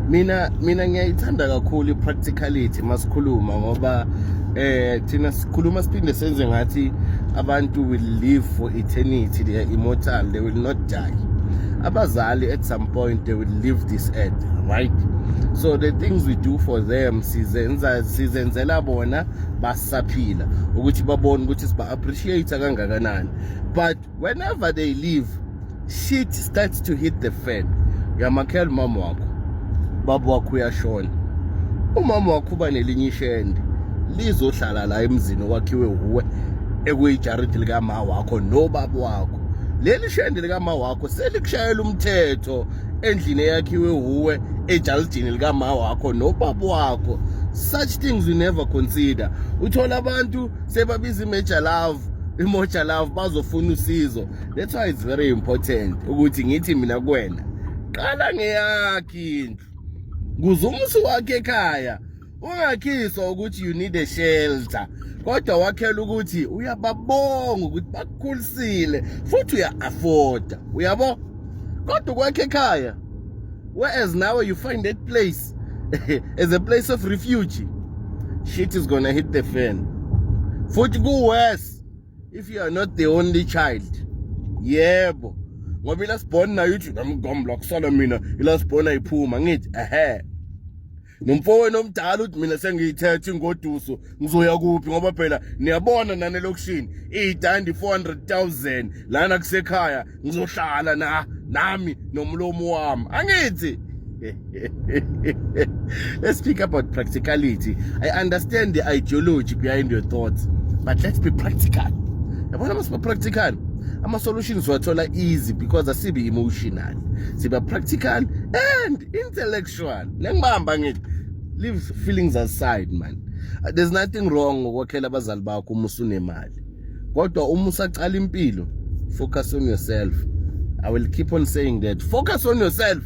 Mina ngiyayithanda kakhulu i-practicality masikhuluma, ngoba thina sikhuluma siphinde senze ngathi abantu will live for eternity, they are immortal, they will not die. Abazali, at some point they will leave this earth, right? So the things we do for them, sizenza sizenzela bona basaphila, ukuthi babone ukuthi siba appreciate kangakanani. But whenever they leave, shit starts to hit the fan. Uyamakhela umama wakho, baba wakho uyashona, umama wakho uba nelinye ishende lizohlala la emzini owakhiwe uwe, ekuyijaridi likama wakho nobaba wakho. Leli shende likama wakho selikushayela umthetho endlini eyakhiwe uwe ejalidini likama wakho nobaba wakho. Such things we never consider. Uthola abantu sebabiza i-Major Love, iMoja Love, bazofuna usizo. That's why it's very important ukuthi ngithi mina kuwena, qala ngeyakho indlu kuze umusi wakhe ekhaya ungakhiswa ukuthi you need a shelter, kodwa wakhela ukuthi uyababonga ukuthi bakukhulisile futhi uya-afforda, uyabo? Kodwa ukwakha ekhaya, whereas now you find that place as a place of refuge, shit is gonna hit the fan. Futhi ku-worse if you are not the only child. Yebo, ngoba i-last born nayo ithi, "Nami kusala mina." I-last born ayiphuma ngithi ehe nomfowenu omdala uthi, "Mina sengiyithethe ingoduso, ngizoya kuphi?" Ngoba phela niyabona nane elokishini iy'tandi 400,000 lana kusekhaya, ngizohlala na nami nomlomo wami, angithi? Let's speak about practicality. I understand the ideology behind your thoughts, but let's be practical. Yabona, masiba practical, ama-solutions wathola easy because asibi emotional, siba practical and intellectual. Nengibamba ngithi leave feelings aside, man. There's nothing wrong ngokwakhela abazali bakho uma usunemali, kodwa uma usacala impilo, focus on yourself. I will keep on saying that, focus on yourself.